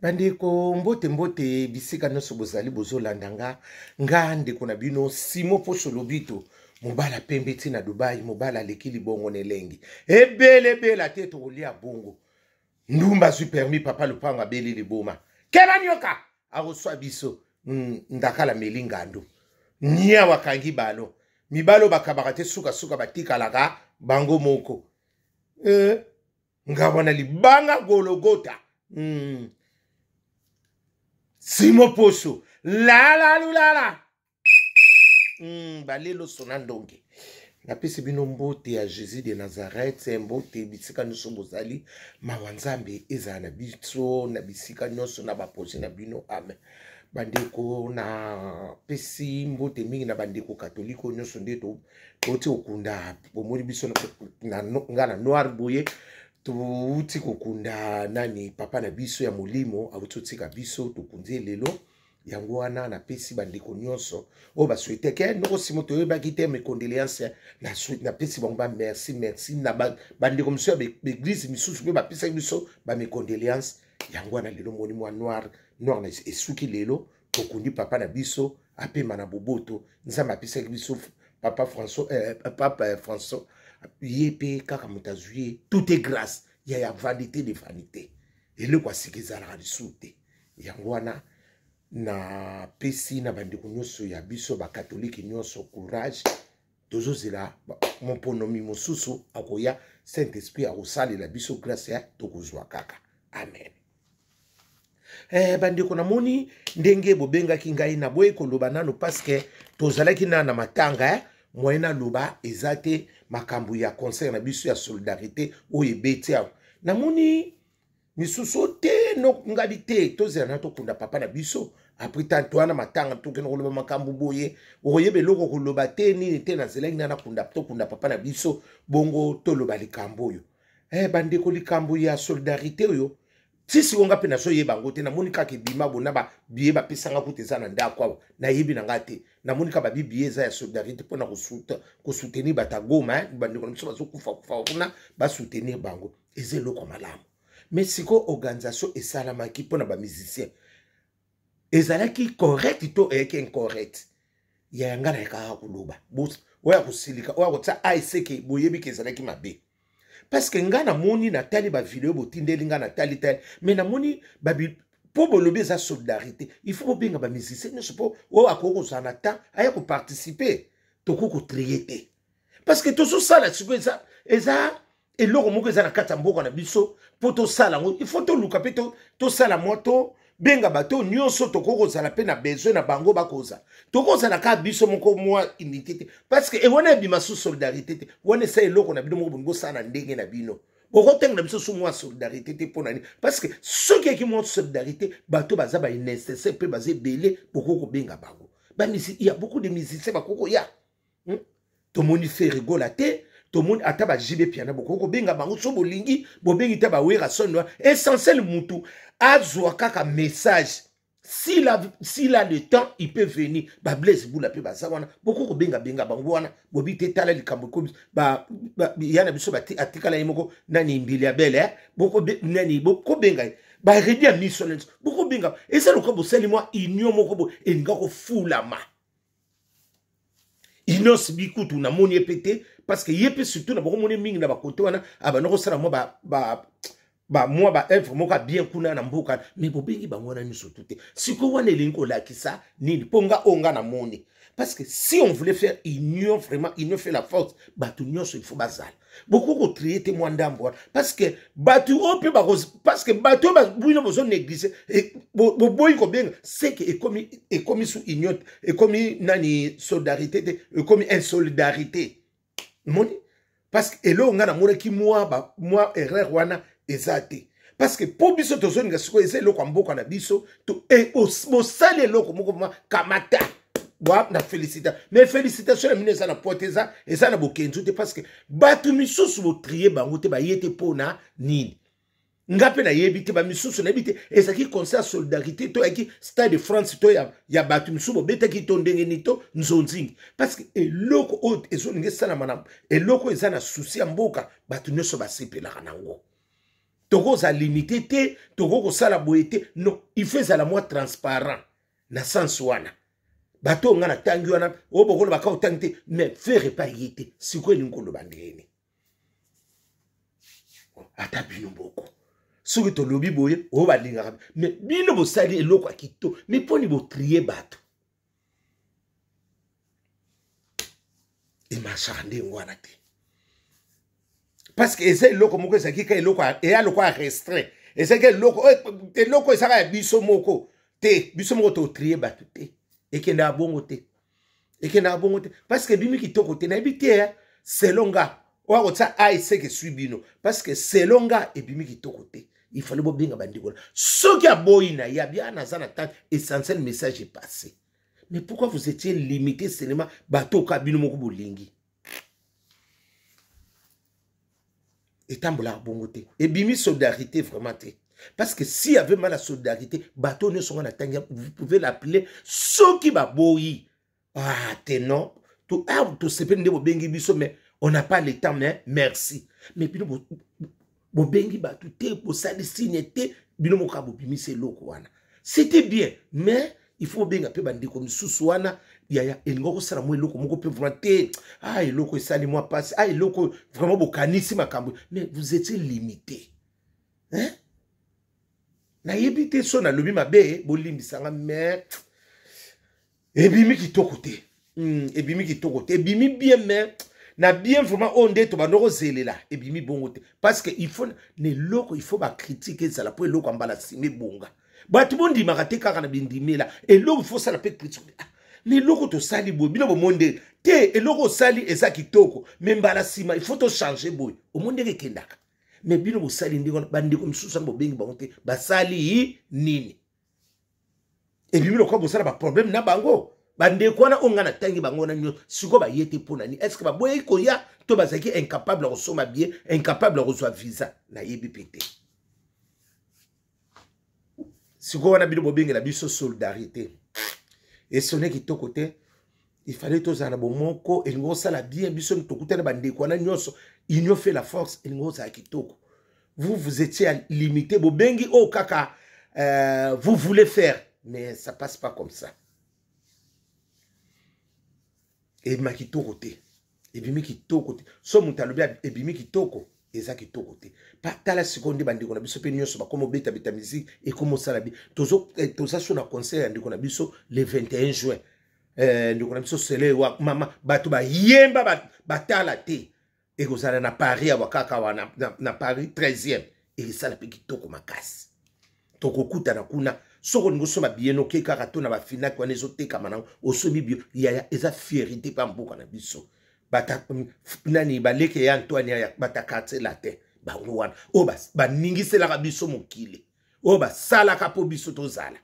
Bandeko, mbote mbote bisika nyonso bozali bozolanda nga, nga ndeko na bino Simo Poso Lobito, mobala pembe ti na Dubai, mobala aleki libongo na elengi ebelebela te, tokolia bongo. Ndumba azwi permis, papa lopango abeli liboma, keba nyoka akoswa biso. Ndakala meli ngando niawa akangi balo mibalo bakabaka te, sukasuka batikalaka bango moko. Nga wana libanga gologota. Simo Poso lalalulala balelo sona ndonge. Napesi bino mbote ya Jésus de Nazareth, mbote bisika nyonso bozali. Mawa Nzambe ezala na biso na bisika nyonso na baprojet na bino, amen. Bandeko, napesi mbote mingi na bandeko katoliko nyonso nde touti kokunda. Bomoni biso nga na noir boye, touti kokunda nani, papa na biso ya molimo auti kotika biso, tokundi ye lelo. Yango wana napesi bandeko nyonso oyo basouhaiteke noko Simo, toyebaki te, mes condoléances. Napesi bango ba merci, merci na bandeko mosusu ya baeglise misusu mpe bapesaki biso bames condoléances. Yango wana lelo moni mwa noir noir na esuki. Lelo tokundi papa na biso, apema na boboto. Nzambe apesaki biso papa François, papa François, ye mpe kaka moto azwi ye. Tout est grâce ya vanité de vanité, eloko ya sika ezalaka lisusu te. Yango wana napesi na bandeko nyonso ya biso bakatolike nyonso courage. Tozozela moponomi mosusu akoya, Saint Esprit akosalela biso grâce ya tokozwa kaka, amen. Bandeko, namoni ndenge bobengaki ngai, naboyi koloba nano parce que tozalaki na matanga, moyen naloba eza te. Makambo ya concert na biso ya solidarité oyo ebeti awa, namoni misusu te no ngabi te. Tozela na tokunda papa na biso, après tanto wana matanga tokende koloba makambo boye, okoyeba eloko koloba te nini te. Nazelaki na nakunda, tokunda papa na biso, bongo toloba likambo oyo. Bandeko, likambo ya solidarité oyo ti sikoyo nga mpe nazoyeba yango te. Namoni kaka ebima bona babiye bapesanga kuta eza na ndako awa, nayebi na nga te. Namoni kaka babi biye eza ya solidarité mpona kosoutenir bato ya Goma, bandeko na biso bazokufa kufa kuna, basoutenir bango. Eza eloko malamu, mais sikoyo organisation esalamaki mpona bamusicien ezalaki correct to eyaki incorrect? Ya yanga na kaka koloba, oyo akosilika, oyo akotia aeseke, boyebi ke ezalaki mabe parce que nga namoni, natali bavideo botindeli nga, natali tali, mais namoni babi mpo bolobi eza solidarité, il faut bobenga bamusicien nyonso mpo oyo akoki kozala na temps aya koparticipe. Tokoki kotrier te parce que tozosala sikoyo eza eloko moko eza na kati ya mboka na biso. Mpo tosala yango, il faut toluka mpe tosala mwa tobenga bato nyonso tokoki kozala mpe na besoin na bango bakozala. Tokozala kaka biso moko mwa unité te parce que ewana ebima su solidarité te. Wana esa eloko na bino moko bolingi osala na ndenge na bino, bokotenga na biso su mwa solidarité te. Mpo na nini? Parce que soki eki mwa solidarité, bato baza banécessaire mpe baza ebele, bokoki kobenga bango. Il y a beaucoup de musiciens bakoki koya. Tomoni Ferre Gola te, tomoni ata baJB Piana, bokoki kobenga bango. So bolingi, bobengi te baWerrason wana. Essentiel mutu azwa kaka message, s'il a le temps, il peut venir. BaBlaise Bula mpe baza wana, bokoki kobengabenga bango wana. Bobi te, tala likambo ekomi ya na biso, atikala ye moko nani, mbili ya bele, eh? Nani bokobenga ye, baredi ya miso na biso bokobenga. Eza lokola bosali mwa union moko bo elinga kofulama. Inos bikutu namoni ye mpe te parce que ye mpe surtout na bokomoni mingi na bakote wana abanda kosala mwa ba mwa ba œuvre moko ya bien kuna na mboka, mais bobengi bango wana nyonso tu te. Sikoyo wana elingi kolakisa nini? Mpo nga oyo nga namoni, parce que si on voulait faire union, vraiment union fait la force, bato nyonso il faut bazala. Bokoki kotrier te mwa ndambo wana parce que bato oyo mpe, parce que bato oyo bino bozo néglige, boboyi kobenga, c'est que ekomi su union, ekomi nani, solidarité te, ekomi insolidarité. Moni, parce que eloko ngai namonaki mwa erreur wana eza te, parce que mpo biso tozolinga sikoyo eza eloko ya mboka na biso, bosali eloko moko ma kamata na félicita, mais félicitation na bino eza na pote, eza na bokenzu te parce que bato misusu botrier bango te, baye te. Mpo na nini? Nga mpe nayebi te, bamisusu nayebi te. Ezalaki concert ya solidarité to yaki Stade de France to ya bato misusu bobetaki to ndenge nini to nzonzingi? Parce que eloko oyo ezolinga esalama na eloko eza na souci ya mboka, bato nyonso basepelaka nango. Tokozala limité te, tokoki kosala boye te. Non, il faut ezala mwa transparent na sens wana. Bato oyo nga natangi wana, oyo bokoloba ka otangi te, mais Ferre epai ye te. Sikoyo elingi koloba ndenge ata bino moko soki tolobi boye, oyo balingaka, mais bino bosali eloko ya kitoko, mais mponi botrie bato emarchaka ndenge wana te, parce que eza eloko moko ezalaki ka eloko eya lokola restreint, ezalaki eloko eloko ezaka ya biso moko te. Biso moko totrie bato te, ekendaka bongo te, ekendaka bongo te, parce que ebimi kitoko te. Nayebi te, selon nga, oyo akotia ai seke eswi bino, parce que selon nga ebimi kitoko te. Il fallait bobenga bandeko. Soki aboyi na ye, abia naza na temps, essentiel message est passé. Mais pourquoi vous étiez limité seulement bato oka bino moko bolingi? Etambolaka bongo te, ebimi solidarité vraiment te, parce que s'il y avait mal la solidarité, bato nyonso nga na tangi, vous pouvez l'appeler. Soki baboyi, ah te, non, to ah, tosepeli nde bobengi biso, mais on n'a pas le temps, mais merci. Mais bino bobengi bato te, bosali signe te, bino moko bobimisi eloko wana. C'était bien, mais il faut bobenga mpe bandeko misusu wana. Yaya, elingi kosala mwa eloko moko mpe vraiment te. Ah, eloko esali mwa mpasi. Ah, eloko vraiment bokanisi makambo, mais vous étiez limité, hein? Nayebi te, so nalobi mabe, bolimbisanga, mais ebimi kitoko te. Ebimi kitoko te. Ebimi bien, mais na bien vraiment oyo nde tobanda kozelela, ebimi bongo te, parce que il faut na eloko, il faut bacritique ezala mpo eloko ya mbala nsima ebonga. Bato bondimaka te kaka na bindimela eloko, il faut osala mpe critique. Ah, na eloko tosali boye, bino bomoni ndenge te. Eloko osali eza kitoko, mais mbala nsima il faut tochange boye. Omoni ndenge ekendaka. Mais bino bosali ndenge wana, bandeko misusu wana bobengi bango te, basali nini? Ebimi lokola bosala baproblème na bango. Bandeko wana oyo ngai natangi bango wana nyonso, sikoyo baye te mpo na nini? Est ce que baboyaki koya to bazalaki incapable ya kosomba billet, incapable ya kozwa visa? Nayebi mpe te. Sikoyo wana bino bobengela biso solidarité, esone kitoko te. Il fallait tozala na bomoko, elingi kosala bien. Biso tokutana bandeko wana nyonso, union fait la force, elingi kozala kitoko. Vous, vous étiez limité, bobengi oyo kaka vous voulez faire, mais ça passe pas comme ça. Ebima kitoko te, ebimi kitoko te. So moto alobi ebimi kitoko, eza kitoko te. Tala sikoyo nde bandeko na biso mpe nyonso bakoma obetabeta musique, ekoma osala bi toza so na concert ya ndeko na biso le 21 juin. Ndeko na biso Sele wa mama, bato bayemba batala te. Ekozala na Paris awa kaka wana na Paris 13e, ekesala mpe kitoko makasi. Tokokutana kuna. Soki olingi osomba billet, noke kaka to na bafinaki wana ezotekama nango, osombi billet. Yaya, eza fierité mpe ya mboka na biso. Bata nani, baleke ya Antoine ya bata Quartier Latin, bango wana oyo baningiselaka biso mokili, oyo basalaka mpo biso tozala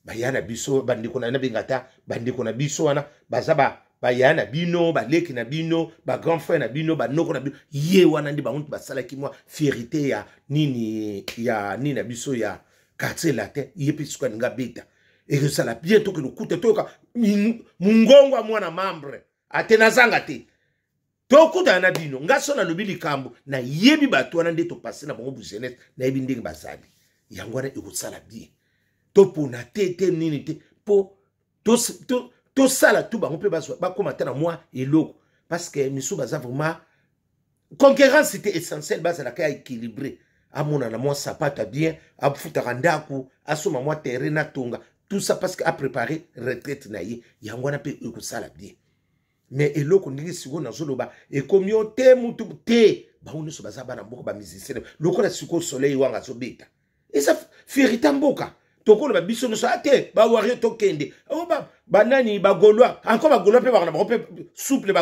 baya na biso, bandeko na nabenga ata bandeko na biso wana, baza baya na bino, baleki na bino, bagrand frère na bino, banoko na bino. Ye wana nde bango basalaki mwa fierité ya nini, ya nini na biso ya Quartier Latin. Ye mpe sikoyo alinga beta, ekozala bien. Tokende okuta, toyoka mongongo ya mwana membre ate nazanga te. Tokutana na bino. Nga so nalobi likambo, nayebi bato wana nde topase na bango bujeunesse, nayebi ndenge bazali. Yango wana ekosala bien. Topona te te nini te, mpo tosala tu bango mpe bakóma ata na mwa eloko, parce que misu baza vraiment concurrence te. Essentiel bazalaka ya équilibré, amonana mwa sapato ya bien, afutaka ndako, asomba mwa terrain na tonga, tout ça parce que apréparé retraite na ye. Yango wana mpe ekosala bien. Mais eloko ndenge sikoyo nazoloba, ekomi yo te, mutu te, bango nyonso baza bana mboka, bamusicien. Lokola sikoyo Soleil Wanga azobeta, eza fierité mboka. Tokoloba biso nyonso ate bawario, tokende o banani, bagaulois encore, bagaulois mpe baka na bango mpe souple,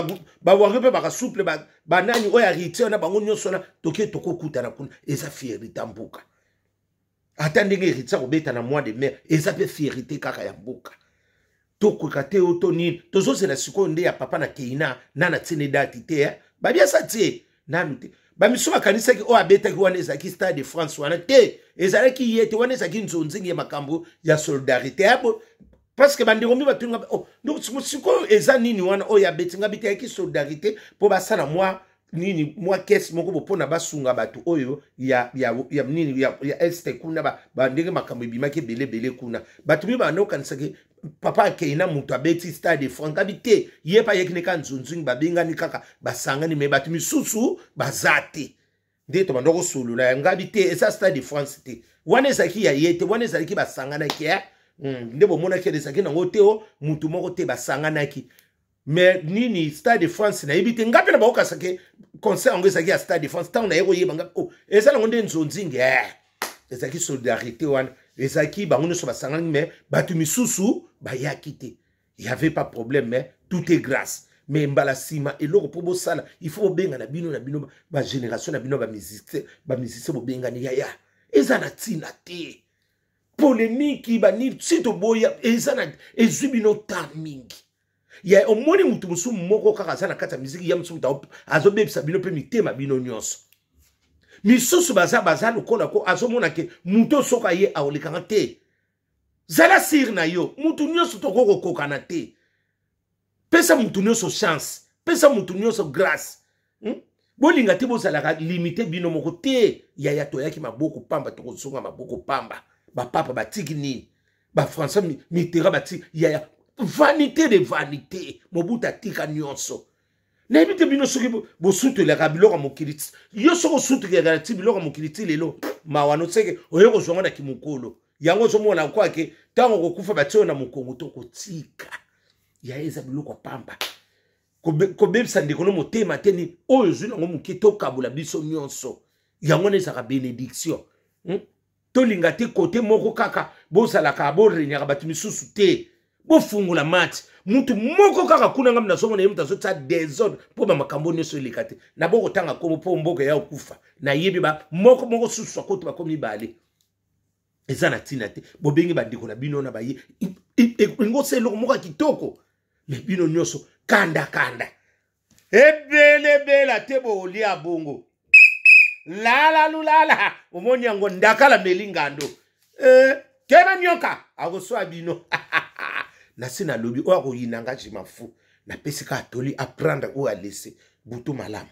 bawario mpe baka souple, banani oyo héritier na bango nyonso wana, toke tokokutana kuna. Eza fierité mboka. Ata ndenge héritier akobeta na mois de mai, eza mpe fierité kaka ya mboka. Tokoka te o to nini, tozozela sikoyo nde ya papa na Keina nana tiene date te, eh? Babiasa tie nanu te. Bamisu bakanisaki oyo abetaki wana ezalaki Stade de France wana te, ezalaki ye te wana, ezalaki nzonzingi ya makambo ya solidarité abo, parce que bandeko mi batunga, oh, donc sikoyo eza nini wana oyo abeti? Nga biteyaki solidarité mpo basala mwa nini, mwa kese moko bo mpona basunga bato oyo ya, ya, ya nini ya, ya este kuna, bandenge ba makambo ebimaki ebele ebele kuna. Bato mingi banda okanisaki papa akei na moto abeti Stade de France. Ngabi te, ye mpe ayeki neka nzunzungi, babengani kaka, basangani, me bato misusu baza te. Nde tobanda kosolola ya ngabi te, eza Stade de France te wana, ezalaki ya ye te wana, ezalaki basanganaki eh? Nde bomonaki ezalaki nango te, o motu moko te, basanganaki. Mais nini, Stade de France nayebi te. Nga mpe na baokasake concert yango ezalaki ya Stade de France. Ntango naye koyeba nga, oh, eza nango nde nzonzingi eh. Ezalaki solidarité wana, ezalaki bango nyonso basangani, mais bato misusu bayaki te. Y avait pas problème, mais tout est grâce. Mais mbala nsima, eloko mpo bosala, il faut bobengana bino na bino, bagénération na bino, bamusicien, bamusicien bobengani yaya, eza na ntina te. Polémique banini si toboya, eza na ezwi bino temps mingi. Ya omoni motu mosusu moko kaka aza na kati ya miziki ya mosusu, moto azobebisa bino mpe mitema bino nyonso. Misusu baza lokola ko azomona ke moto soki aye aolekanga te. Zala sire na yo, motu nyonso tokoki kokokana te. Pesa motu nyonso chance, pesa motu nyonso grâce, Bolinga te bozalaka limite bino moko te. Yaya, toyaki maboko pamba, tokozonga maboko pamba. Bapapa batiki nini? Bafrançois Mitterrand batiki. Yaya, vanité de vanité, Mobutu atika nyonso. Nayebi te bino soki bosutelaka biloko ya mokili. Yo soki osutelaka ti biloko ya mokili ti lelo, mawa noseke oye kozwa ngo na kimokolo. Yango ozomona kwake ntango okokufa, batie oyo na mokongo to kotika. Yaya, eza biloko ya pamba. Kobebisa ndeko no motema te. Ni oyo ozwi nango moke, tokabola biso nyonso. Yango wana ezalaka bénédiction, Tolinga te kote moko kaka bozalaka, borenyaka bato misusu te. Bofungola match. Mutu moko kaka kuna, ngambi nazomona ye, moto azotia désordre mpo bamakambo nyonso eleka te. Na bokotanga nkombo mpo mboka ya kokufa, nayebi ba moko moko susu akoti, bakomi mibale, eza na ntina te. Bobengi bandeko na bino na baye, engosa eloko moko ya kitoko, me bino nyonso kanda kanda ebelebela te. Bolia bongo lala lulala, omoni yango ndakala meli ngando eh, kebe nyoka akoswa bino. Nasi nalobi oyo akoyina nga, je m'en fous. Napesi kaka toli, apprendre oyo alese butu malamu.